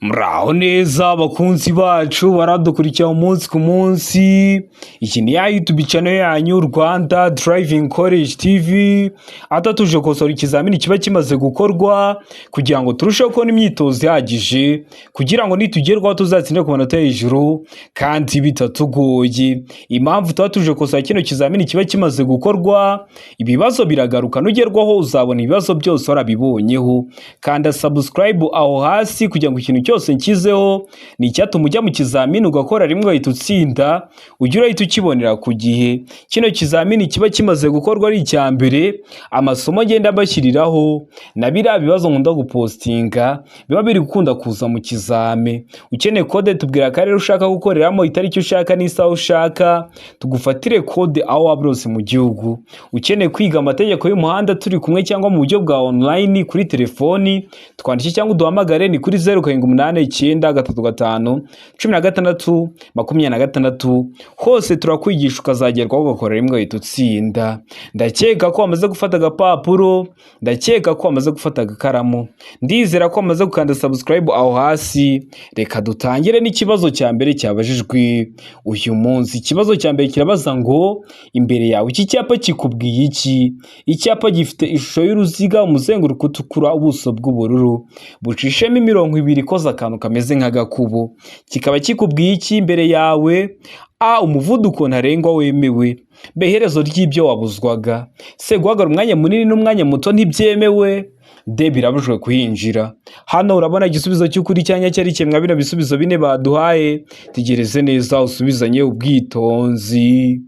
Muraho neza bakunzi bacu baradukurikira umunsi ku munsi. Iki ni ya YouTube channel yanyu Rwanda Driving College TV, aho tuje gukosora ikizamini kiba kimaze gukorwa kugira ngo turusheho kubona imyitozo ihagije, kugira ngo nitugerwaho tuzatsinde ku manota hejuru kandi bitatugoye. Impamvu tuba tuje gukosora kino kizamini kiba kimaze gukorwa, ibibazo biragaruka, nugerwaho uzabona ibibazo byose warabibonyeho. Kanda subscribe aho hasi kugira ngo ikintu cyose nshyizeho ni icyatuma ujya mu kizamini ugakora rimwe ugahita utsinda, ujye urahita ukibonera ku gihe. Kino kizamini kiba kimaze gukorwa ari icya mbere, amasomo ngenda mbashyiriraho na biriya bibazo nkunda gupostinga biba biri gukunda kuza mu kizame. Ukeneye kode, tubwira akarere ushaka gukoreramo, itariki ushaka n'isaha ushaka, tugufatire kode aho waba uri hose mu gihugu. Ukeneye kwiga amategeko y'umuhanda turi kumwe cyangwa mu buryo bwa online kuri telefoni, twandike cyangwa uduhamagare, ni kuri 0789351626. Hose turakwigisha ukazagerwaho ugakora rimwe ugahita utsinda. Ndakeka ko wamaze gufata agapapuro, ndakeka ko wamaze gufata agakaramu, ndizera ko wamaze gukanda subscribe aho hasi. Reka dutangire n'ikibazo cya mbere cyabajijwe uyu munsi. Ikibazo cya mbere kirabaza ngo: imbere yawe iki cyapa kikubwiye iki? Icyapa gifite ishusho y'uruziga, umuzenguruko utukura, ubuso bw'ubururu bucishemo imirongo ibiri ikoze akantu kameze nk'agakubo, kikaba kikubwiye iki imbere yawe? A, umuvuduko ntarengwa wemewe. B, iherezo ry'ibyo wabuzwaga. C, guhagarara umwanya munini n'umwanya muto ntibyemewe. D, birabujijwe kuhinjira. Hano urabona igisubizo cy'ukuri cyanya cyari kimwe bino bisubizo bine baduhaye. Tegereze neza usubizanye ubwitonzi.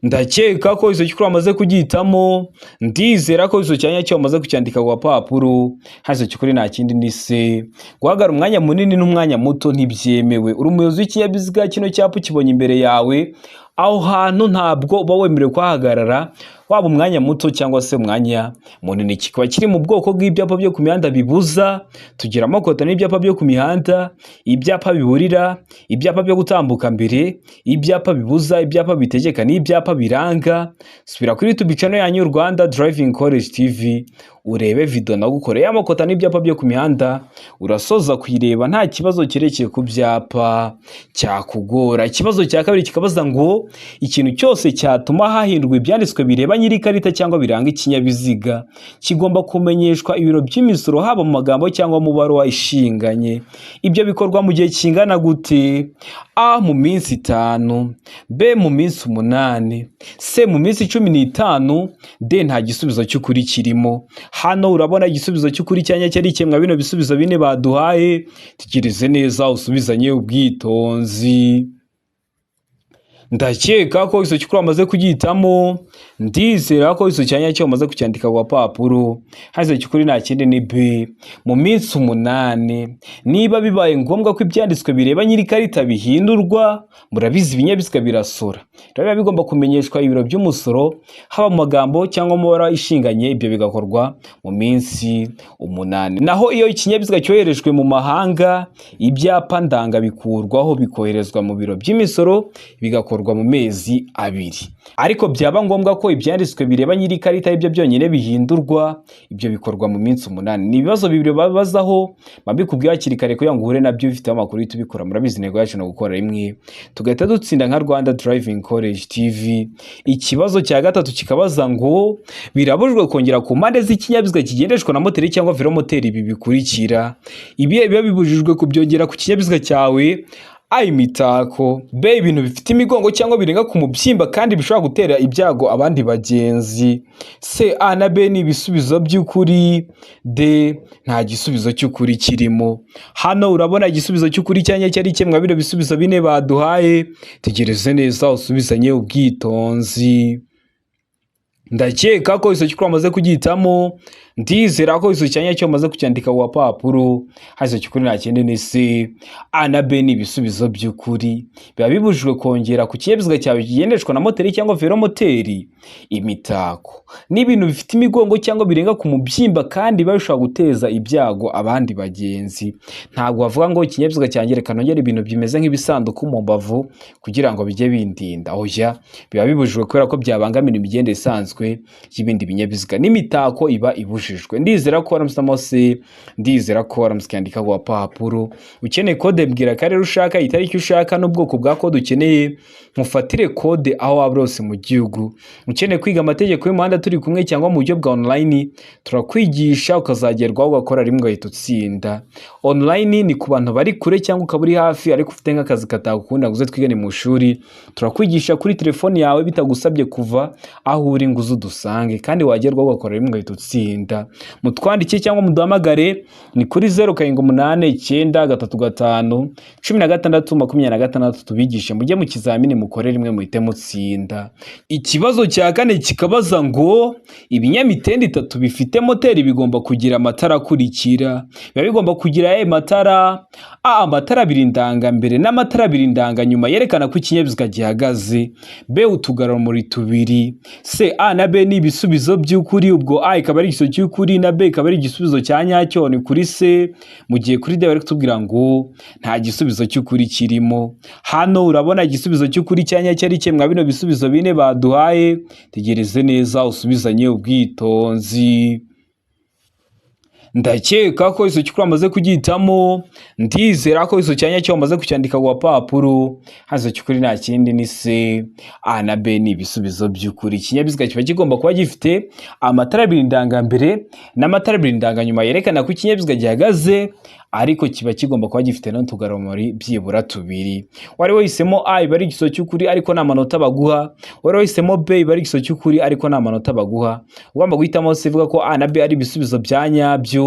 Ndakeka ko icyo cy'ukuri wamaze kugihitamo, ndizera ko icyo cyanya cyo wamaze kucyandika ku gapapuro. Hano icyo cy'ukuri nta kindi ni C, guhagarara umwanya munini n'umwanya muto ntibyemewe. Uri umuyobozi w'ikinyabiziga, kino cyapa ukibonye imbere yawe, aho hantu ntabwo uba wemerewe kuhahagarara, waba umwanya muto cyangwa se umwanya munini. Kikaba kiri mu bwoko bw'ibyapa byo ku mihanda bibuza. Tugira amoko atanu y'ibyapa byo ku mihanda: ibyapa biburira, ibyapa byo gutambuka mbere, ibyapa bibuza, ibyapa bitegeka n'ibyapa biranga. Subira kuri YouTube channel yanyu Rwanda Driving College TV, urebe video nagukoreye y'amoko atanu y'ibyapa byo ku mihanda, urasoza kuyireba nta kibazo cyerekeye ku byapa cyakugora. Ikibazo cya kabiri kikabaza ngo: ikintu cyose cyatuma hahindurwa ibyanditswe bireba nyiri ikarita cyangwa biranga ikinyabiziga kigomba kumenyeshwa ibiro by'imisoro, haba mu magambo cyangwa mu baruwa ishinganye. Ibyo bikorwa mu gihe kingana gute? A, mu minsi 5. B, mu minsi 8. C, mu minsi 15. D, nta gisubizo cy'ukuri kirimo. Hano urabona igisubizo cy'ukuri cyanya cyari kimwe bino bisubizo bine baduhaye. Tegereze neza usubizanye ubwitonzi. Ndakeka ko icyo cy'ukuri wamaze kugihitamo, ndizera ko icyo cyanya cyo wamaze kucyandika ku gapapuro. Hano icyo cy'ukuri nta kindi ni B, mu minsi 8. Niba bibaye ngombwa ko ibyanditswe bireba nyiri ikarita bihindurwa, murabizi ibinyabiziga birasora, rero biba bigomba kumenyeshwa ibiro by'umusoro, haba mu magambo cyangwa mu mabara ishinganye, ibyo bigakorwa mu minsi 8. Naho iyo ikinyabiziga cyoherejwe mu mahanga, ibyapa ndanga bikurwaho bikoherezwa mu biro by'imisoro, bigakorwa mu mezi 2. Ariko byaba ngombwa ko ibyanditswe bireba nyiri ikarita aribyo byonyine bihindurwa, ibyo bikorwa mu minsi 8. Ni ibibazo bibiri babazaho, babikubwiye hakiri kare kugira ngo uhure nabyo bifite amakuru uhite ubikora. Murabizi intego yacu ni ugukora rimwe tugahita dutsinda nka Rwanda Driving College TV. Ikibazo cya gatatu kikabaza ngo: birabujijwe kongera ku mpande z'ikinyabiziga kigendeshwa na moteri cyangwa velomoteri ibi bikurikira. Ibi biba bibujijwe kubyongera ku kinyabiziga cyawe: A, imitako. B, ibintu bifite imigongo cyangwa birenga ku mubyimba kandi bishobora gutera ibyago abandi bagenzi. C, A na B ni ibisubizo by'ukuri. D, nta gisubizo cy'ukuri kirimo. Hano urabona igisubizo cy'ukuri cyanya cyari kimwe bino bisubizo bine baduhaye. Tegereze neza usubizanye ubwitonzi. Ndakeka ko icyo cy'ukuri wamaze kugihitamo, ndizera ko icyo cyanya cyo wamaze kucyandika ku gapapuro. Hano icyo cy'ukuri nta kindi ni C, A na B ni ibisubizo by'ukuri. Biba bibujijwe kongera ku kinyabiziga cyawe kigendeshwa na moteri cyangwa velomoteri imitako n'ibintu bifite imigongo cyangwa birenga ku mubyimba kandi biba bishobora guteza ibyago abandi bagenzi. Ntabwo bavuga ngo ikinyabiziga cyanjye reka nongere ibintu bimeze nk'ibisanduku mu mbavu kugira ngo bijye bindinda. Oya, biba bibujijwe kubera ko byabangamira imigendere isanzwe y'ibindi binyabiziga, n'imitako iba ibujijwe. Birabujijwe. Ndizera ko waramusamo C, ndizera ko waramusikandika ku gapapuro. Ukeneye kode, mbwira akarere ushaka, itariki ushaka n'ubwoko bwa kode ukeneye, mufatire kode aho waba uri hose mu gihugu. Ukeneye kwiga amategeko y'umuhanda turi kumwe cyangwa mu buryo bwa online, turakwigisha ukazagerwaho ugakora rimwe ugahita utsinda. Online ni ku bantu bari kure cyangwa ukaba uri hafi ariko ufite nk'akazi katagukunda ngo uze twigane mu ishuri. Turakwigisha kuri telefoni yawe bitagusabye kuva aho uri ngo uze udusange, kandi wagerwaho ugakora rimwe ugahita utsinda. Mutwandike cyangwa muduhamagare ni kuri 0789351626, tubigishe mujye mu kizamini mukore rimwe muhite mutsinda. Ikibazo cya kane kikabaza ngo ibinyamitende itatu bifite moteri bigomba kugira amatara akurikira. Biba bigomba kugira ayahe matara? A, amatara abiri ndangambere n'amatara abiri ndanganyuma yerekana ko ikinyabiziga gihagaze. B, utugarurumuri tubiri. C, A na B ni ibisubizo by'ukuri, ubwo A ikaba ari igisubizo cy'ukuri na B ikaba ari igisubizo cya nyacyo, ni kuri C. Mu gihe kuri D bari kutubwira ngo nta gisubizo cy'ukuri kirimo. Hano urabona igisubizo cy'ukuri cya nyacyo ari kimwe bino bisubizo bine baduhaye. Tegereze neza usubizanye ubwitonzi. Ndakeka ko iso cy'ukuri wamaze kugihitamo. Ndizera ko iso cya nyacyo wamaze kucyandika ku gapapuro. Hano iso cy'ukuri nta kindi ni C. A na B ni ibisubizo by'ukuri. Ikinyabiziga kiba kigomba kuba gifite amatara abiri ndangambere n'amatara abiri ndanganyuma yerekana ko ikinyabiziga gihagaze, ariko kiba kigomba kuba gifite n'utugarurumuri byibura tubiri. Wari wahisemo A iba ari igisubizo cy'ukuri ariko nta manota baguha. Wari wahisemo B iba ari igisubizo cy'ukuri ariko nta manota baguha. Ugomba guhitamo C ivuga ko A na B ari ibisubizo bya nyabyo,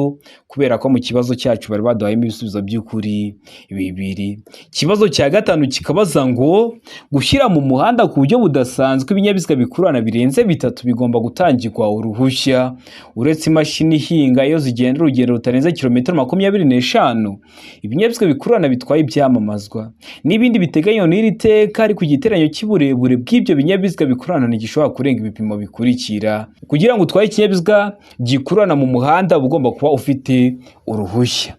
kubera ko mu kibazo cyacu bari baduhayemo ibisubizo by'ukuri bibiri. Ikibazo cya gatanu kikabaza ngo gushyira mu muhanda ku buryo budasanzwe ibinyabiziga bikururana birenze bitatu bigomba gutangirwa uruhushya, uretse imashini ihinga iyo zigenda urugendo rutarenze kilometero 25, ibinyabiziga bikururana bitwaye ibyamamazwa n'ibindi biteganywa n'iri teka, ariko igiteranyo cy'uburebure bw'ibyo binyabiziga bikururana ntigishobora kurenga ibipimo bikurikira. Kugira ngo utware ikinyabiziga gikururana mu muhanda uba ugomba kuba ufite uruhushya,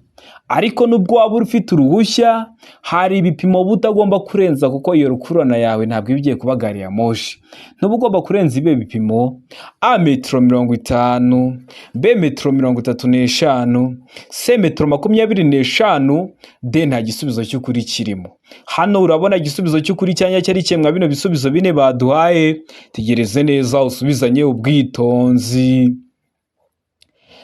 ariko nubwo waba ufite uruhushya hari ibipimo uba utagomba kurenza, kuko iyo rukururana yawe ntabwo iba igiye kuba gari ya moshi. Ntuba ugomba kurenza ibi bipimo: A, metero 50, B, metero 35, C, metero 25, D, nta gisubizo cy'ukuri kirimo. Hano urabona igisubizo cy'ukuri cya nyacyo ari kimwe bino bisubizo bine baduhaye. Tegereze neza usubizanye ubwitonzi.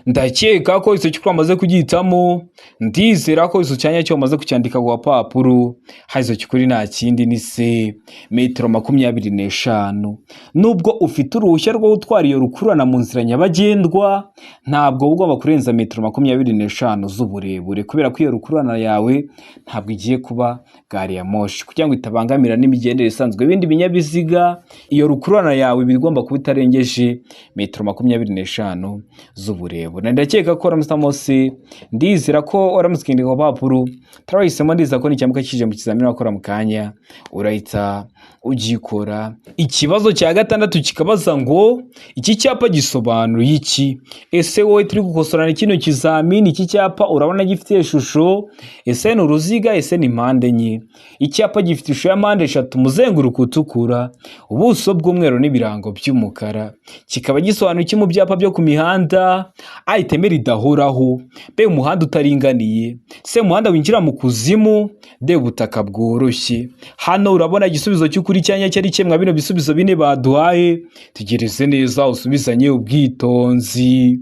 Ndakeka ko icyo cy'ukuri wamaze kugihitamo. Ndizera ko icyo cya nyacyo wamaze kucyandika ku gapapuro. Hano icyo cy'ukuri nta kindi ni C, metero 25. Nubwo ufite uruhushya rwo gutwara iyo rukururana mu nzira nyabagendwa, ntabwo uba ugomba kurenza metero 25 z'uburebure, kubera ko iyo rukururana yawe ntabwo igiye kuba gari ya moshi. Kugira ngo itabangamira n'imigendere isanzwe y'ibindi binyabiziga, iyo rukururana yawe iba igomba kuba itarengeje metero 25 z'uburebure. Ndakeka ko waramutse C, ndizera ko waramutse ukandika ku gapapuro. Turabahisemo, ndizera ko nicyamuka kije mu kizamini wakora mu kanya urahita ugikora. Ikibazo cya gatandatu kikabaza ngo iki cyapa gisobanuye iki? Ese wowe turi gukosorana kino kizamini, iki cyapa urabona gifite ishusho? Ese ni uruziga? Ese ni mpande enye? Icyapa gifite ishusho ya mpande eshatu, umuzenguruko utukura, ubuso bw'umweru n'ibirango by'umukara. Kikaba gisobanuye iki mu byapa byo ku mihanda? A, iteme ridahoraho. B, umuhanda utaringaniye. C, umuhanda winjira mu kuzimu. D, ubutaka bworoshye. Hano urabona igisubizo cy'ukuri cya nyacyo ari kimwe bino bisubizo bine baduhaye. Tegereze neza usubizanye ubwitonzi.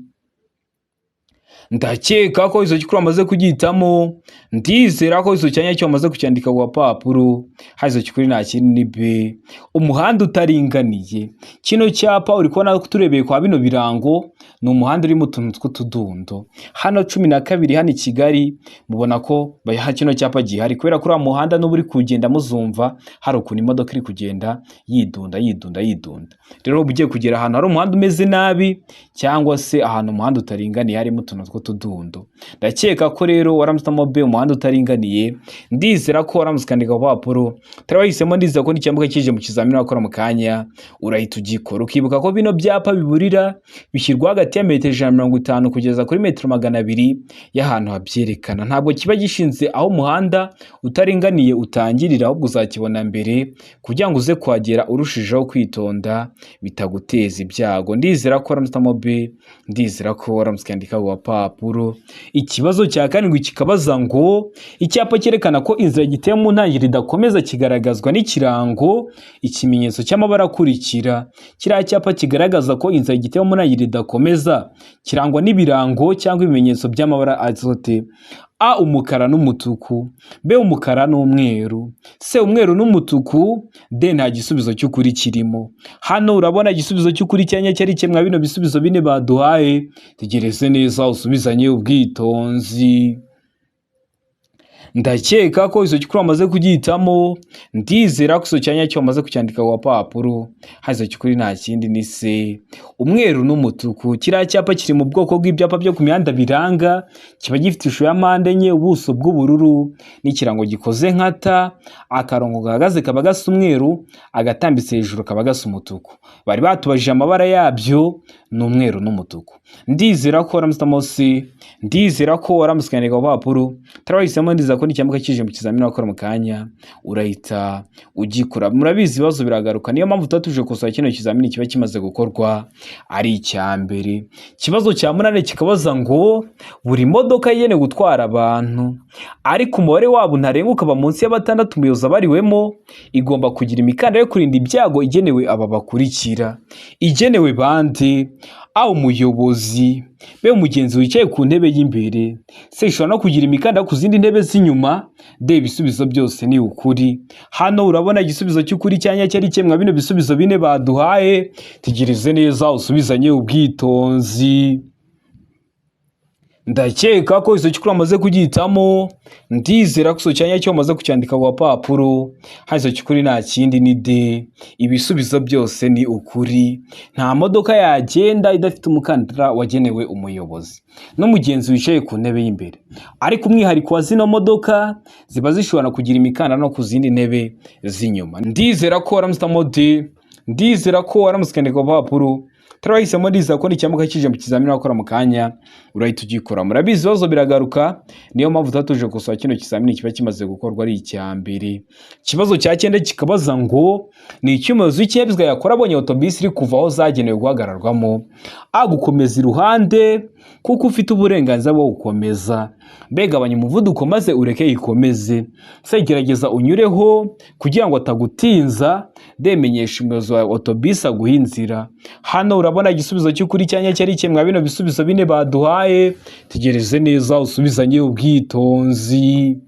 Ndakeka ko izo cy'ukuri wamaze kugihitamo. Ndizera ko izo cya nyacyo wamaze kucyandika ku gapapuro. Hano izo cy'ukuri nta kindi ni B, umuhanda utaringaniye. Kino cyapa uri kubona ko turebeye kwa bino birango ni umuhanda urimo utuntu tw'utudundo. Hano 12 hano i Kigali mubona ko kino cyapa gihari kubera ko uriya muhanda n'uba uri kugenda muzumva hari ukuntu imodoka iri kugenda yidunda yidunda yidunda. Rero uba ugiye kugera ahantu hari umuhanda umeze nabi cyangwa se ahantu umuhanda utaringaniye harimo utuntu tw'utudundo. k'utudundo. Ndakeka ko rero waramutse B, umuhanda utaringaniye. Ndizera ko waramutse ukandika ku papuro turabahisemo. Ndizera ko n'icyambuka kije mu kizamini wakora mu kanya urahita ugikora, ukibuka ko bino byapa biburira bishyirwa hagati ya metero 150 kugeza kuri metero 200 y'ahantu habyerekana. Ntabwo kiba gishinze aho umuhanda utaringaniye utangirira, ahubwo uzakibona mbere kugira ngo uze kuhagera urushijeho kwitonda bitaguteza ibyago. Ndizera ko waramutse B, ndizera ko waramutse ukandika ku gapapuro. Ikibazo cya karindwi kikabaza ngo icyapa cyerekana ko inzira giteye mu ntangiriro idakomeza kigaragazwa n'ikirango, ikimenyetso cy'amabara akurikira. Kiriya cyapa kigaragaza ko inzira giteye mu ntangiriro idakomeza kirangwa n'ibirango cyangwa ibimenyetso by'amabara azote: A, umukara n'umutuku; B, umukara n'umweru; C, umweru n'umutuku; D, nta gisubizo cy'ukuri kirimo. Hano urabona igisubizo cy'ukuri cyanya cyari kimwe bino bisubizo bine baduhaye. Tegereze neza usubizanye ubwitonzi. Ndakeka ko izo cy'ukuri wamaze kugihitamo. Ndizera ko izo cyanya cyo wamaze kucyandika ku gapapuro. Hano cy'ukuri nta kindi ni C, umweru n'umutuku. Kiriya cyapa kiri mu bwoko bw'ibyapa byo ku mihanda biranga, kiba gifite ishusho ya mpande enye, ubuso bw'ubururu n'ikirango gikoze nka T. Akarongo gahagaze kaba gasa umweru, agatambitse hejuru kaba gasa umutuku. Bari batubajije amabara yabyo, ni umweru n'umutuku. Ndizera ko waramutse C, ndizera ko waramutse ukandika ku gapapuro turabahisemo. Ndizera ko n'icyambuka kije mu kizamini wakora mu kanya urahita ugikora. Murabizi ibibazo biragaruka, niyo mpamvu tuba tuje gukosora kino kizamini kiba kimaze gukorwa ari icya mbere. Ikibazo cya munani kikabaza ngo buri modoka igenewe gutwara abantu ariko umubare wabo ntarengwa ukaba munsi ya batandatu umuyobozi abariwemo, igomba kugira imikandara yo kurinda ibyago igenewe aba bakurikira. Igenewe bande? A, umuyobozi; B, umugenzi wicaye ku ntebe y'imbere; C, ishobora no kugira imikandara ku zindi ntebe z'inyuma; D, ibisubizo byose ni ukuri. Hano urabona igisubizo cy'ukuri cyanya cyari kimwe bino bisubizo bine baduhaye. Tegereze neza usubizanye ubwitonzi. Ndakeka ko izo cy'ukuri wamaze kugihitamo. Ndizera ko izo cyanya cyo wamaze kucyandika ku gapapuro. Hano izo cy'ukuri nta kindi ni D, ibisubizo byose ni ukuri. Nta modoka yagenda idafite umukandara wagenewe umuyobozi n'umugenzi wicaye ku ntebe y'imbere, ariko umwihariko wa zino modoka ziba zishobora kugira imikandara no ku zindi ntebe z'inyuma. Ndizera ko waramutse D, ndizera ko waramutse ukandika ku gapapuro turabahisemo. Ndizera ko n'icyambuka kije mu kizamini wakora mu kanya urahita ugikora. Murabizi ibibazo biragaruka, niyo mpamvu tuba tuje gukosora kino kizamini kiba kimaze gukorwa ari icya mbere. Ikibazo cya cyenda kikabaza ngo ni iki umuyobozi w'ikinyabiziga yakora abonye otobisi iri kuva aho zagenewe guhagararwamo? A, gukomeza iruhande kuko ufite uburenganzira bwo gukomeza; B, gabanya umuvuduko maze ureke ikomeze; C, gerageza unyureho kugira ngo atagutinza; D, menyesha umuyobozi wa otobisi aguhe inzira. Hano urabona igisubizo cy'ukuri cyanya cyari kimwe bino bisubizo bine baduhaye. Tegereze neza usubizanye ubwitonzi.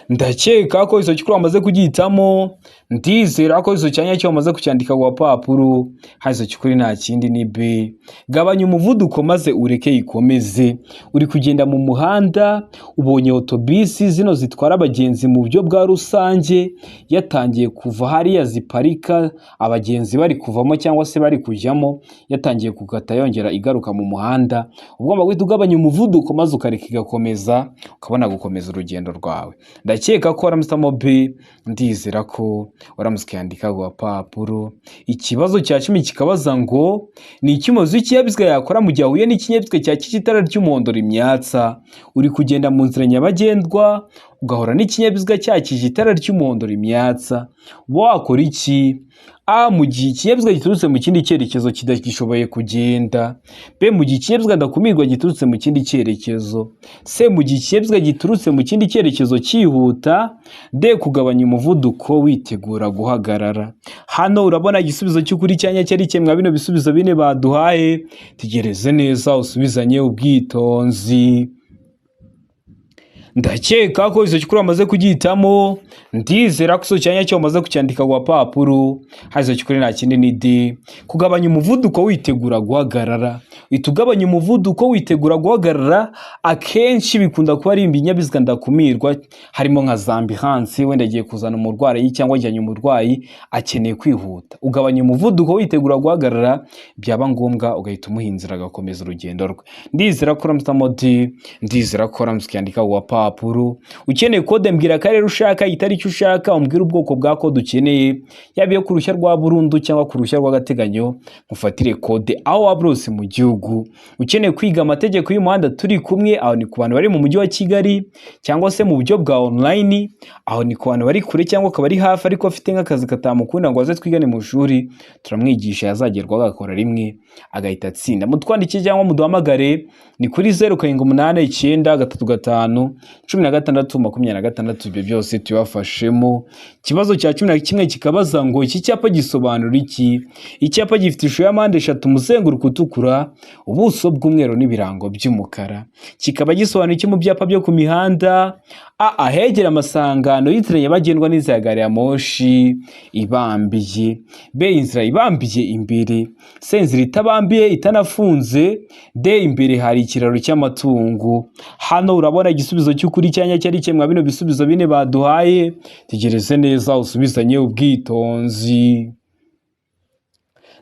Ndakeka ko izo cy'ukuri wamaze kugihitamo. Ndizera ko izo cyanya cyo wamaze kucyandika ku gapapuro. Hano izo cy'ukuri nta kindi ni B, gabanya umuvuduko maze ureke ikomeze. Uri kugenda mu muhanda ubonye otobisi zino zitwara abagenzi mu buryo bwa rusange yatangiye kuva hariya ziparika abagenzi bari kuvamo cyangwa se bari kujyamo, yatangiye gukata yongera igaruka mu muhanda. Ugomba guhita ugabanya umuvuduko maze ukareka igakomeza, ukabona gukomeza urugendo rwawe. Ndakeka ko waramutse B, ndizera ko waramutse ukandika ku gapapuro. Ikibazo cya cumi kikabaza ngo ni iki umuyobozi w'ikinyabiziga yakora mu gihe ahuye n'ikinyabiziga cyakije itara ry'umuhondo rimyatsa? Uri kugenda mu nzira nyabagendwa ugahura n'ikinyabiziga cyakije itara ry'umuhondo rimyatsa, wakora iki? A, mu gihe ikinyabiziga giturutse mu kindi cyerekezo kidagishoboye kugenda; B, mu gihe ikinyabiziga ndakumirwa giturutse mu kindi cyerekezo; C, mu gihe ikinyabiziga giturutse mu kindi cyerekezo cyihuta; D, kugabanya umuvuduko witegura guhagarara. Hano urabona igisubizo cy'ukuri cyanya cyari kimwe bino bisubizo bine baduhaye. Tegereze neza usubizanye ubwitonzi. Ndakeka ko izo cyukuri wamaze kugihitamo. Ndizera ko izo cyanya cyo wamaze kucyandika ku gapapuro. Hano cyukuri nta kindi ni D, kugabanya umuvuduko witegura guhagarara. Uhita ugabanya umuvuduko witegura guhagarara. Akenshi bikunda kuba ari ibinyabiziga ndakumirwa, harimo nka za ambulance, wenda agiye kuzana umurwayi cyangwa ajyanye umurwayi akeneye kwihuta. Ugabanya umuvuduko witegura guhagarara, byaba ngombwa ugahita umuha inzira agakomeza urugendo rwe. Ndizera ko uramutse D, ndizera ko uramutse ukiyandika ku gapapuro. Ukeneye kode, mbwira akarere ushaka, itariki ushaka, umbwire ubwoko bwa kode ukeneye, yaba iyo ku ruhushya rwa burundu cyangwa ku ruhushya rw'agateganyo, mufatire kode aho waba uri hose mu gihugu. Ukeneye kwiga amategeko y'umuhanda turi kumwe, aho ni ku bantu bari mu mujyi wa Kigali cyangwa se mu buryo bwa online, aho ni ku bantu bari kure cyangwa akaba ari hafi ariko afite nk'akazi katamukunda ngo aze twigane mu ishuri, turamwigisha yazagerwaho agakora rimwe agahita atsinda. Mutwandikiye cyangwa muduhamagare ni kuri 0789351626. Ibyo byose tubafashemo. Ikibazo cya 11 kikabaza ngo iki cyapa gisobanura iki? Icyapa gifite ishusho ya mpande eshatu, umuzenguruko utukura, ubuso bw'umweru n'ibirango by'umukara, kikaba gisobanura iki mu byapa byo ku mihanda? A, ahegera amasangano y'inzira nyabagendwa n'inzira ya gari ya moshi ibambiye. B, inzira ibambiye imbere. C, inzira itabambiye itanafunze. D, imbere hari ikiraro cy'amatungo. Hano urabona igisubizo cy'ukuri cyanya cyari kimwe bino bisubizo bine baduhaye. Tegereze neza usubizanye ubwitonzi.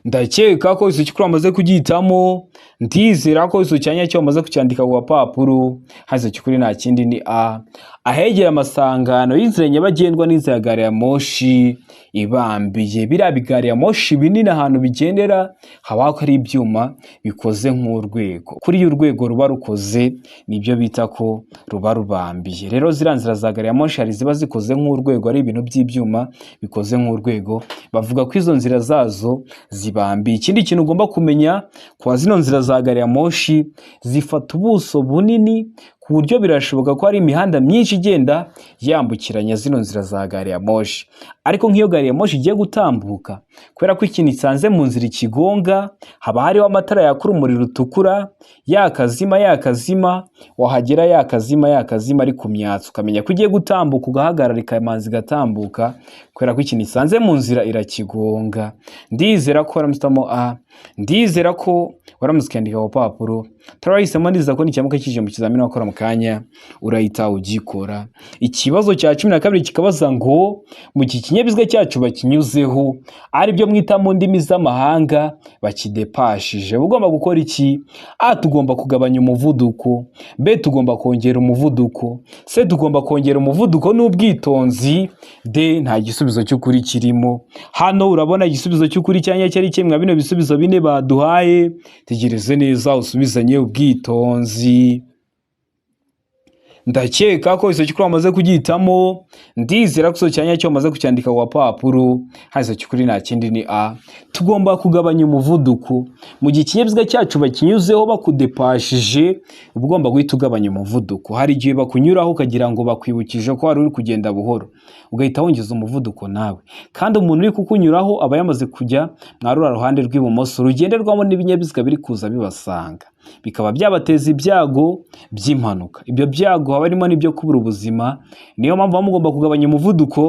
Ndakeka ko izo cyukuri wamaze kugihitamo. Ndizera ko izo cyanya cyo wamaze kucyandika ku gapapuro. Hano cyukuri nta kindi ni A, ahegera amasangano y'inzira nyabagendwa n'inzira ya gari ya moshi ibambiye. Biriya bigari ya moshi binini ahantu bigendera haba hari ibyuma bikoze nk'urwego. Kuri iyo urwego ruba rukoze nibyo bita ko ruba rubambiye. Rero ziriya nzira za gari ya moshi hari ziba zikoze nk'urwego, ari ibintu by'ibyuma bikoze nk'urwego, bavuga ko izo nzira zazo zibambiye. Ikindi kintu ugomba kumenya kwa zino nzira za gari ya moshi, zifata ubuso bunini ku buryo birashoboka ko hari imihanda myinshi igenda yambukiranya zino nzira za gari ya moshi. Ariko nk'iyo gari ya moshi igiye gutambuka, kubera ko ikintu isanze mu nzira ikigonga, haba hariho amatara yaka urumuri rutukura, yakazima yakazima, wahagera yakazima yakazima ari ku myatsi, ukamenya ko ugiye gutambuka, ugahagarara ikamanza igatambuka, kubera ko ikintu isanze mu nzira irakigonga. Ndizera ko waramutse A, ndizera ko waramutse ukandika ku rupapuro. Turahisemo, ndizera ko nicyamuka kije mu kizamini wakora mu kanya urahita ugikora. Ikibazo cya 12 kikabaza ngo mu gihe ikinyabiziga cyacu bakinyuzeho, aribyo mwita mu ndimi z'amahanga bakidepashije, ugomba gukora iki? A, tugomba kugabanya umuvuduko. B, tugomba kongera umuvuduko. C, tugomba kongera umuvuduko n'ubwitonzi. D, nta gisubizo cy'ukuri kirimo. Hano urabona igisubizo cy'ukuri cyanya cyari kimwe bino bisubizo bine baduhaye. Tegereze neza usubizanye ubwitonzi. Ndakeka ko izo cyukuri wamaze kugihitamo. Ndizera ko izo cyanya cyo wamaze kucyandika ku gapapuro. Hano izo cyukuri nta kindi ni A, tugomba kugabanya umuvuduko. Mu gihe ikinyabiziga cyacu bakinyuzeho bakudepashije, uba ugomba guhita ugabanya umuvuduko. Hari igihe bakunyuraho ukagira ngo bakwibukije ko wari uri kugenda buhoro, ugahita wongeza umuvuduko nawe, kandi umuntu uri kukunyuraho aba yamaze kujya mwa ruriya ruhande rw'ibumoso rugenderwamo n'ibinyabiziga biri kuza bibasanga, bikaba byabateza ibyago by'impanuka. Ibyo byago haba harimo n'ibyo kubura ubuzima. Niyo mpamvu muba mugomba kugabanya umuvuduko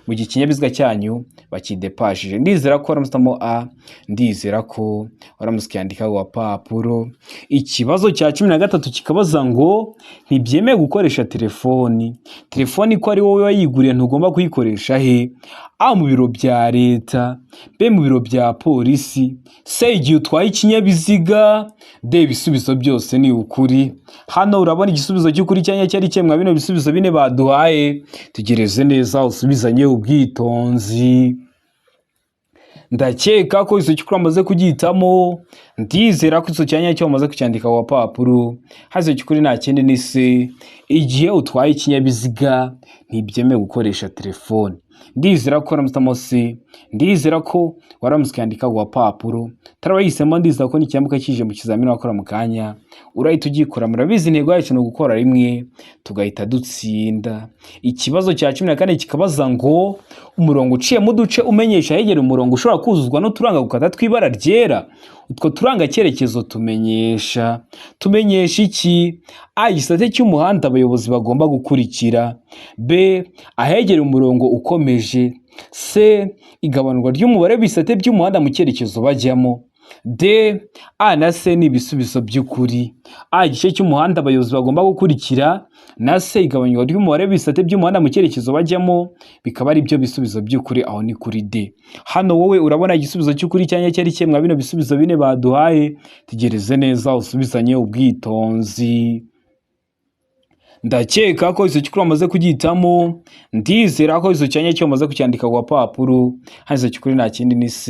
mu gihe ikinyabiziga cyanyu bakidepashije. Ndizera ko waramusitamo A, ndizera ko waramutse ukiyandika ku gapapuro. Ikibazo cya 13 kikabaza ngo ntibyemewe gukoresha telefoni. Telefoni ko ari wowe wayiguriye ntugomba kuyikoresha he? A, mu biro bya leta. B, mu biro bya polisi. C, igihe utwaye ikinyabiziga. D, ibisubizo byose ni ukuri. Hano urabona igisubizo cy'ukuri cyanya cyari kimwe bino bisubizo bine baduhaye. Tegereze neza usubizanye ubwitonzi. Ndakeka ko izo cyukuri wamaze kugihitamo. Ndizera ko izo cyanya cyo wamaze kucyandika ku gapapuro. Hano cyukuri nta kindi ni C, igihe utwaye ikinyabiziga ntibyemewe gukoresha telefone. Ndizera ko waramutse C, ndizera ko waramutse ukandika ku gapapuro. Tarabahisemo, ndizera ko nicyamuka kije mu kizamini wakora mu kanya urahita ugikora. Murabizi intego yacu ni ugukora rimwe tugahita dutsinda. Ikibazo cya 14 kikabaza ngo umurongo uciyemo uduce umenyesha ahegera umurongo ushobora kuzuzwa n'uturanga gukata tw'ibara ryera Utwo turangacyerekezo tumenyesha iki? A, igisate cy'umuhanda abayobozi bagomba gukurikira. B, ahegereye umurongo ukomeje. C, igabanurwa ry'umubare w'ibisate by'umuhanda mu cyerekezo bajyamo. D, A na C ni ibisubizo by'ukuri. A, igice cy'umuhanda abayobozi bagomba gukurikira, na C, igabanywa ry'umubare w'ibisate by'umuhanda mu cyerekezo bajyamo, bikaba ari byo bisubizo by'ukuri. Aho ni kuri D. Hano wowe urabona igisubizo cy'ukuri cyanya cyari kimwe bino bisubizo bine baduhaye. Tegereze neza usubizanye ubwitonzi. Ndakeka ko izo cy'ukuri wamaze kugihitamo, ndizera ko izo cyanya cyo wamaze kucyandika ku gapapuro. Hano izo cy'ukuri nta kindi ni C,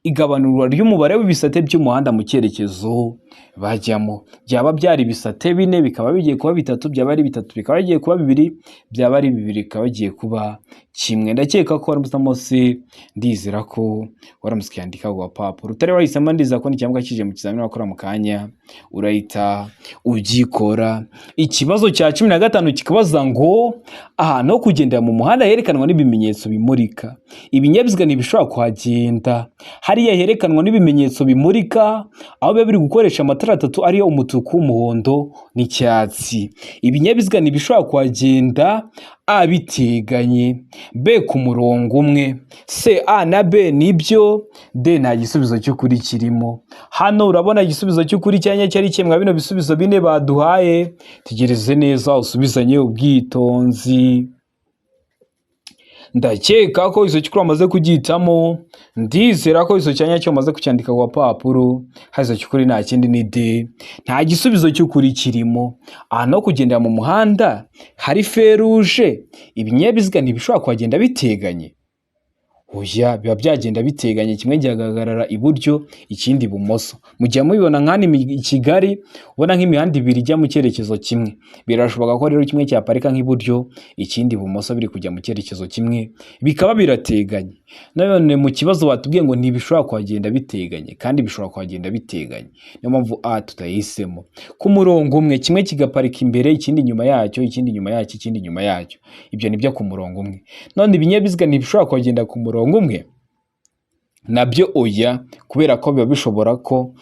igabanurwa ry'umubare w'ibisate by'umuhanda mu cyerekezo bajyamo. Byaba byari ibisate bine bikaba bigiye kuba bitatu, byaba ari bitatu bikaba bigiye kuba bibiri, byaba ari bibiri bikaba bigiye kuba kimwe. Ndakeka ko waramutse C, ndizera ko waramutse ukiyandika ku gapapuro. Utari wahisemo, ndizera ko n'icyambwa kije mu kizamini wakora mu kanya urahita ugikora. Ikibazo cya 15 kikabaza ngo ahantu ho kugendera mu muhanda herekanwa n'ibimenyetso bimurika, ibinyabiziga ntibishobora kuhagenda. Hariya herekanwa n'ibimenyetso bimurika, aho biba biri gukoresha amatara atatu ariyo umutuku, umuhondo n'icyatsi. Ibinyabiziga ntibishobora kuhagenda: A, biteganye; B, ku murongo umwe; C, A na B nibyo; D, nta gisubizo cy'ukuri kirimo. Hano urabona igisubizo cy'ukuri cyanya cyari kimwe bino bisubizo bine baduhaye. Tegereze neza usubizanye ubwitonzi. Ndakeka ko izo cy'ukuri wamaze kugihitamo, ndizera ko izo cyanya cyo wamaze kucyandika ku gapapuro. Hano izo cy'ukuri nta kindi ni D, nta gisubizo cy'ukuri kirimo. Ahantu ho kugendera mu muhanda hari feruje, ibinyabiziga ntibishobora kuhagenda biteganye. Oya, biba byagenda biteganye, kimwe gihagarara iburyo ikindi ibumoso. Mu gihe mubibona nk'hano i Kigali, ubona nk'imihanda ibiri ijya mu cyerekezo kimwe, birashoboka ko rero kimwe cyaparika nk'iburyo ikindi ibumoso, biri kujya mu cyerekezo kimwe, bikaba birateganye. None mu kibazo batubwiye ngo ntibishobora kuhagenda biteganye, kandi bishobora kuhagenda biteganye. Niyo mpamvu A tutayihisemo. Ku murongo umwe, kimwe kigaparika imbere, ikindi inyuma yacyo, ikindi inyuma yacyo, ikindi inyuma yacyo, ibyo nibyo ku murongo umwe. None ibinyabiziga ntibishobora kuhagenda ku murongo umwe, nabyo oya, kubera ko biba bishobora ko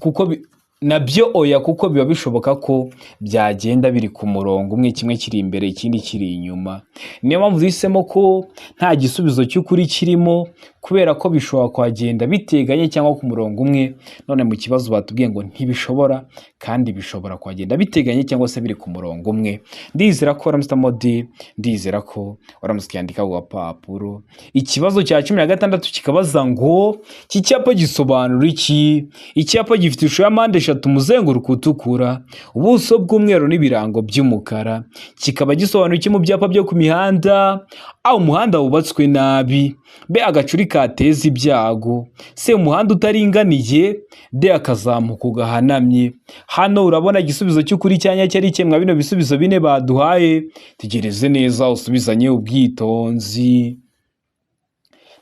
kuko nabyo oya, kuko biba bishoboka ko byagenda biri ku murongo umwe, kimwe kiri imbere ikindi kiri inyuma. Niyo mpamvu duhisemo ko nta gisubizo cy'ukuri kirimo, kubera ko bishobora kuhagenda biteganye cyangwa ku murongo umwe. None mu kibazo batubwiye ngo ntibishobora, kandi bishobora kuhagenda biteganye cyangwa se biri ku murongo umwe. Ndizera ko waramutse D, ndizera ko waramutse ukiyandika ku gapapuro. Ikibazo cya 16 kikabaza ngo iki cyapa gisobanura iki? Icyapa gifite ishusho ya mpande eshatu, umuzenguruko utukura, ubuso bw'umweru n'ibirango by'umukara, kikaba gisobanura iki mu byapa byo ku mihanda? A, umuhanda wubatswe nabi; B, agacuri kateza ibyago; C, umuhanda utaringaniye; D, akazamuko gahanamye. Hano urabona igisubizo cy'ukuri cyanya cyari kimwe bino bisubizo bine baduhaye. Tegereze neza usubizanye ubwitonzi.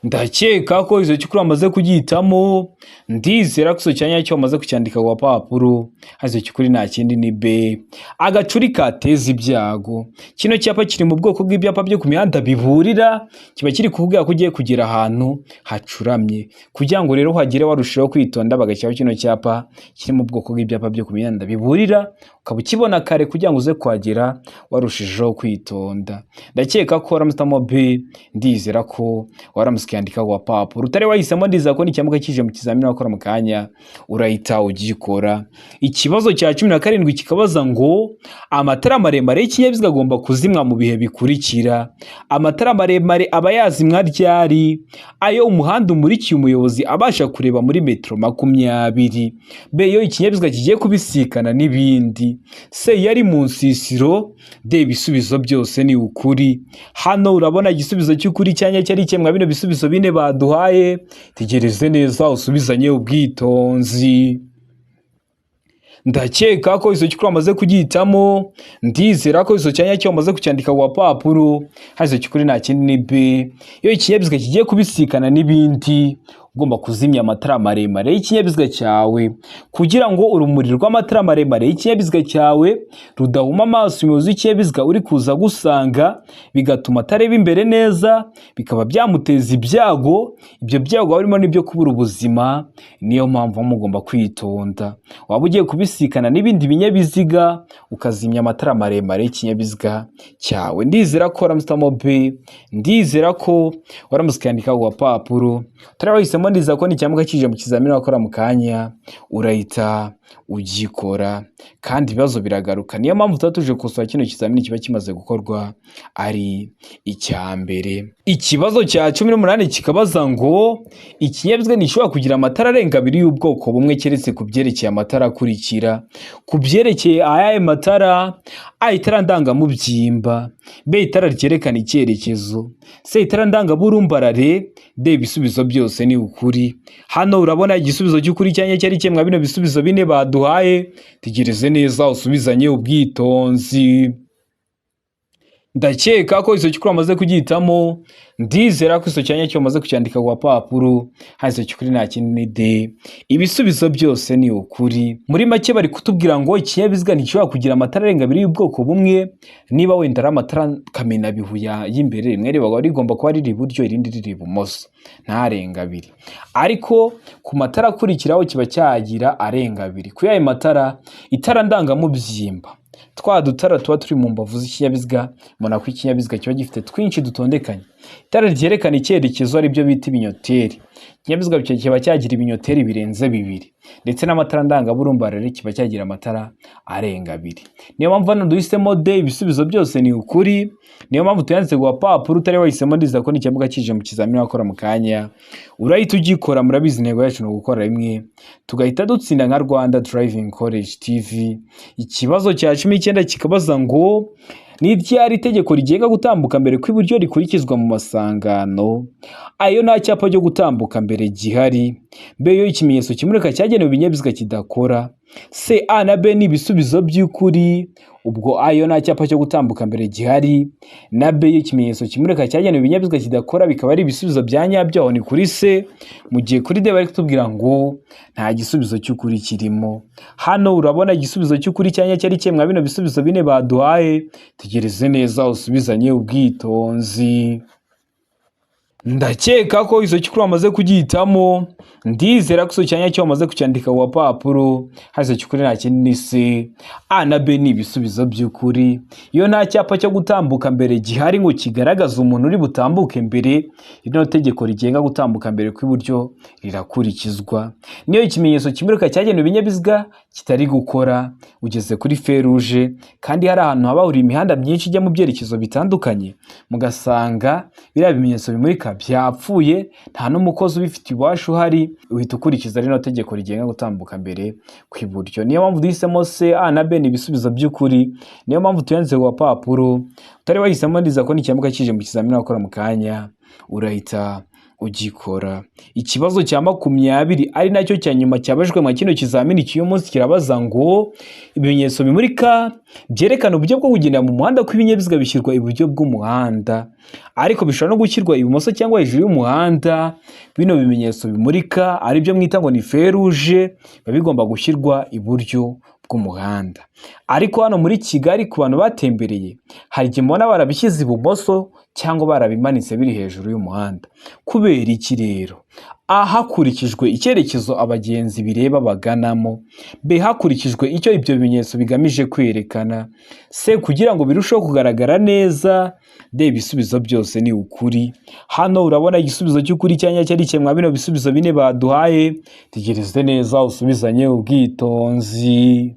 Ndakeka ko izo cy'ukuri wamaze kugihitamo, ndizera ko icyo cyanya cyo wamaze kucyandika ku gapapuro. Hano cy'ukuri nta kindi ni B, agacuri kateza ibyago. Kino cyapa kiri mu bwoko bw'ibyapa byo ku mihanda biburira, kiba kiri kukubwira ko ugiye kugera ahantu hacuramye. Kugira ngo rero uhagere warushaho kwitonda, bagashyiraho kino cyapa kiri mu bwoko bw'ibyapa byo ku mihanda biburira, ukaba ukibona kare kugira ngo uze kuhagera warushijeho kwitonda. Ndakeka ko waramutse B, ndizera ko waramutse ukiyandika ku gapapuro. Utari wahisemo, ndizera ko nicyamuka kije mu kizamini wakora mu kanya urahita ugikora. Ikibazo cya 17 kikabaza ngo amatara maremare y'ikinyabiziga agomba kuzimwa mu bihe bikurikira. Amatara maremare aba yazimwa ryari? Ayo umuhanda umurikiye umuyobozi abasha kureba muri metero 20. B, iyo ikinyabiziga kigiye kubisikana n'ibindi. C, iyo ari mu nsisiro. D, ibisubizo byose ni ukuri. Hano urabona igisubizo cy'ukuri cyanya cyari kimwe bino bisubizo bine baduhaye. Tegereze neza usubizanye ubwitonzi. Ndakeka ko izo cy'ukuri wamaze kugihitamo, ndizera ko izo cyanya cyo wamaze kucyandika ku gapapuro. Hano izo cy'ukuri nta kindi ni B, iyo ikinyabiziga kigiye kubisikana n'ibindi. Ugomba kuzimya amatara maremare y'ikinyabiziga cyawe kugira ngo urumuri rw'amatara maremare y'ikinyabiziga cyawe rudahuma amaso umuyobozi w'ikinyabiziga uri kuza gusanga, bigatuma atareba imbere neza, bikaba byamuteza ibyago. Ibyo byago harimo n'ibyo kubura ubuzima. Niyo mpamvu mugomba kwitonda, waba ugiye kubisikana n'ibindi binyabiziga ukazimya amatara maremare y'ikinyabiziga cyawe. Ndizera ko waramutse B, ndizera ko waramutse ukandika ku gapapuro utari wahisemo. Ndizera ko nicyamuka kije mu kizamini wakora mu kanya urahita ugikora, kandi ibibazo biragaruka. Niyo mpamvu tuba tuje gukosora kino kizamini kiba kimaze gukorwa ari icya mbere. Ikibazo cya 18 kikabaza ngo ikinyabiziga ntigishobora kugira amatara arenga abiri y'ubwoko bumwe keretse ku byerekeye amatara akurikira. Ku byerekeye ayahe matara? A, itara ndangamubyimba; B, itara ryerekana icyerekezo; C, itara ndangaburumbarare; D, ibisubizo byose ni ukuri. Hano urabona igisubizo cy'ukuri cyanya cyari kimwe bino bisubizo bine baduhaye. Tegereze neza usubizanye ubwitonzi. Ndakeka ko iso cy'ukuri wamaze kugihitamo. Ndizera ko iso cyanya cyo wamaze kucyandika ku gapapuro. Hano iso cy'ukuri nta kindi ni D, ibisubizo byose ni ukuri. Muri make bari kutubwira ngo ikinyabiziga ntigishobora kugira amatara arenga abiri y'ubwoko bumwe. Niba wenda ari amatara kamenabihu y'imbere, rimwe riba rigomba kuba riri iburyo irindi riri ibumoso, ntarenga abiri. Ariko ku matara akurikiraho kiba cyagira arenga abiri. Kuri ayo matara, itara ndangamubyimba, twa dutara tuba turi mu mbavu z'ikinyabiziga, ubona ko ikinyabiziga kiba gifite twinshi dutondekanye. Itara ryerekana icyerekezo, aribyo bita ibinyoteri, ikinyabiziga kiba cyagira ibinyoteri birenze bibiri. Ndetse n'amatara ndangaburumbarare kiba cyagira amatara arenga abiri. Niyo mpamvu hano duhisemo D, ibisubizo byose ni ukuri. Niyo mpamvu tuyanditse ku gapapuro utari wahisemo. Ndizera ko nicyamuka kije mu kizamini wakora mu kanya urahita ugikora. Murabizi, intego yacu ni ugukora rimwe tugahita dutsinda nka Rwanda Driving College TV. Ikibazo cya 19 kikabaza ngo ni ryari itegeko rigenga gutambuka mbere kw'iburyo rikurikizwa mu masangano? Ayo nta cyapa cyo gutambuka mbere gihari; B, yo ikimenyetso kimurika cyagenewe ibinyabiziga kidakora; C, A na B ni ibisubizo by'ukuri. Ubwo A yo nta cyapa cyo gutambuka mbere gihari, na B yo ikimenyetso kimurika cyagenewe ibinyabiziga kidakora, bikaba ari ibisubizo bya nyabyo. Aho ni kuri C. Mu gihe kuri D bari kutubwira ngo nta gisubizo cy'ukuri kirimo. Hano urabona igisubizo cy'ukuri cya nyacyo ari kimwe bino bisubizo bine baduhaye. Tegereze neza usubizanye ubwitonzi. Ndakeka ko iso cy'ukuri wamaze kugihitamo. Ndizera ko iso cyanya cyo wamaze kucyandika ku gapapuro. Hano iso cy'ukuri nta kindi ni C, A na B ni ibisubizo by'ukuri. Iyo nta cyapa cyo gutambuka mbere gihari ngo kigaragaze umuntu uri butambuke mbere, rino tegeko rigenga gutambuka mbere kw'iburyo rirakurikizwa. Niyo ikimenyetso kimurika cyagenewe ibinyabiziga kitari gukora, ugeze kuri feruje kandi hari ahantu haba hahuriye imihanda myinshi ijya mu byerekezo bitandukanye, mugasanga biriya bimenyetso bimurika byapfuye, nta n'umukozi ubifitiye ububasha uhari, uhita ukurikiza rino tegeko rigenga gutambuka mbere kw'iburyo. Niyo mpamvu duhisemo C, A na B ni ibisubizo by'ukuri. Niyo mpamvu tuyanditse ku gapapuro utari wahisemo. Ndiza ko nicyamuka kije mu kizamini wakora mu kanya urahita ugikora. Ikibazo cya 20, ari nacyo cya nyuma cyabajwe mu kino kizamini cy'uyu munsi, kirabaza ngo ibimenyetso bimurika byerekana uburyo bwo kugenda mu muhanda kw'ibinyabiziga bishyirwa iburyo bw'umuhanda, ariko bishobora no gushyirwa ibumoso cyangwa hejuru y'umuhanda. Bino bimenyetso bimurika, aribyo mwita ngo ni feruje, biba bigomba gushyirwa iburyo bw'umuhanda. Ariko hano muri Kigali, ku bantu batembereye, hari igihe mubona barabishyize ibumoso cyangwa barabimanitse biri hejuru y'umuhanda. Kubera iki rero? A, hakurikijwe icyerekezo abagenzi bireba baganamo; B, hakurikijwe icyo ibyo bimenyetso bigamije kwerekana; C, kugira ngo birusheho kugaragara neza; D, ibisubizo byose ni ukuri. Hano urabona igisubizo cy'ukuri cyanya cyari kimwe bino bisubizo bine baduhaye. Tegereze neza usubizanye ubwitonzi.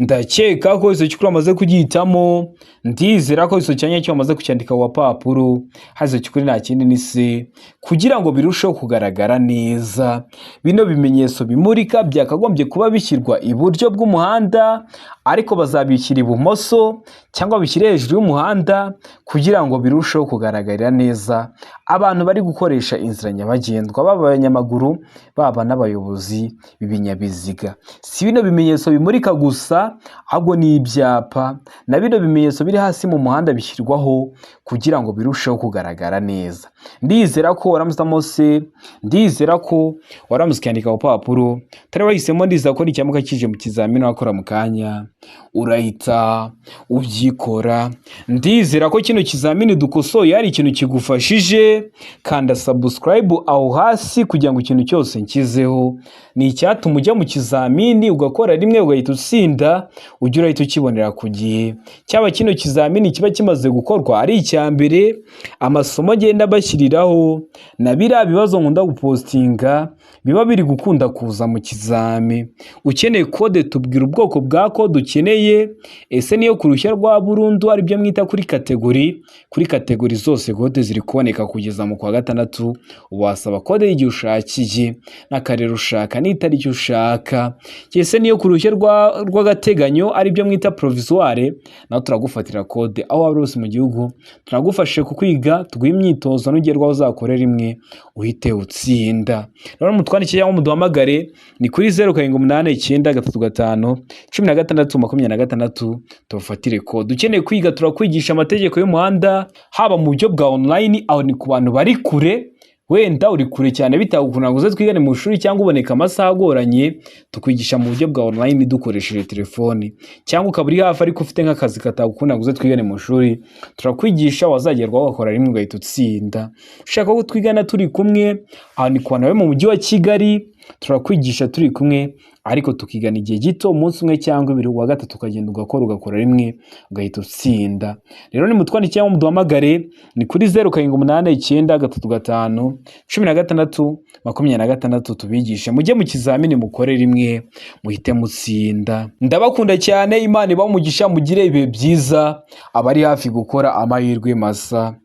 Ndakeka ko iso cy'ukuri wamaze kugihitamo. Ndizera ko iso cyanya cyo wamaze kucyandika ku gapapuro. Hano iso cy'ukuri nta kindi ni C, kugira ngo birusheho kugaragara neza. Bino bimenyetso bimurika byakagombye kuba bishyirwa iburyo bw'umuhanda, ariko bazabishyira ibumoso cyangwa bishyire hejuru y'umuhanda kugira ngo birusheho kugaragarira neza abantu bari gukoresha inzira nyabagendwa, baba abanyamaguru, baba n'abayobozi b'ibinyabiziga. Si bino bimenyetso bimurika gusa. gusa, ahubwo ni ibyapa na bino bimenyetso biri hasi mu muhanda bishyirwaho kugira ngo birusheho kugaragara neza. Ndizera ko waramutse se, ndizera ko waramutse ukandika ku papuro utari wahisemo. Ndizera ko nicyamuka kije mu kizamini wakora mu kanya urahita ubyikora. Ndizera ko kino kizamini dukosoye hari ikintu kigufashije. Kanda subscribe aho hasi kugira ngo ikintu cyose nkizeho ni icyatuma ujya mu kizamini ugakora rimwe ugahita utsinda, ujya urahita ukibonera ku gihe. Cyaba kino kizamini kiba kimaze gukorwa ari icya mbere, amasomo agenda bashyiriraho na biriya bibazo nkunda gupostinga biba biri gukunda kuza mu kizami. Ukeneye kode, tubwira ubwoko bwa kode ukeneye. Ese niyo ku ruhushya rwa burundu, aribyo mwita kuri catégorie? Kuri catégorie zose kode ziri kuboneka kugeza mu kwa gatandatu. Wasaba kode y'igihe ushakiye, n'akarere ushaka, n'itariki ushaka. Ese niyo ku ruhushya rw'agateganyo, aribyo mwita provisoire? Naho turagufatira kode aho waba uri hose mu gihugu. Turagufashe kukwiga, tuguhe imyitozo, nugerwaho uzakore rimwe uhite utsinda. Rero mutwandikire cyangwa muduhamagare, ni kuri 0789351626, tubafatire kode. Ukeneye kwiga, turakwigisha amategeko y'umuhanda, haba mu buryo bwa online, aho ni ku bantu bari kure. Wenda uri kure cyane bitagukunda ngo uze twigane mu ishuri, cyangwa uboneka amasaha agoranye, tukwigisha mu buryo bwa online dukoresheje telefoni. Cyangwa ukaba uri hafi ariko ufite nk'akazi katagukunda ngo uze twigane mu ishuri, turakwigisha, wazagerwaho ugakora rimwe ugahita utsinda. Ushaka ko twigana turi kumwe, aho ni ku bantu bari mu mujyi wa Kigali, turakwigisha turi kumwe, ariko tukigana igihe gito, umunsi umwe cyangwa ibiri, uwa gatatu ukagenda ugakora, ugakora rimwe ugahita utsinda. Rero nimutwandike cyangwa muduhamagare, ni kuri 0789351626, tubigishe mujye mu kizamini mukore rimwe muhite mutsinda. Ndabakunda cyane, Imana ibahe umugisha, mugire ibihe byiza, abari hafi gukora amahirwe masa.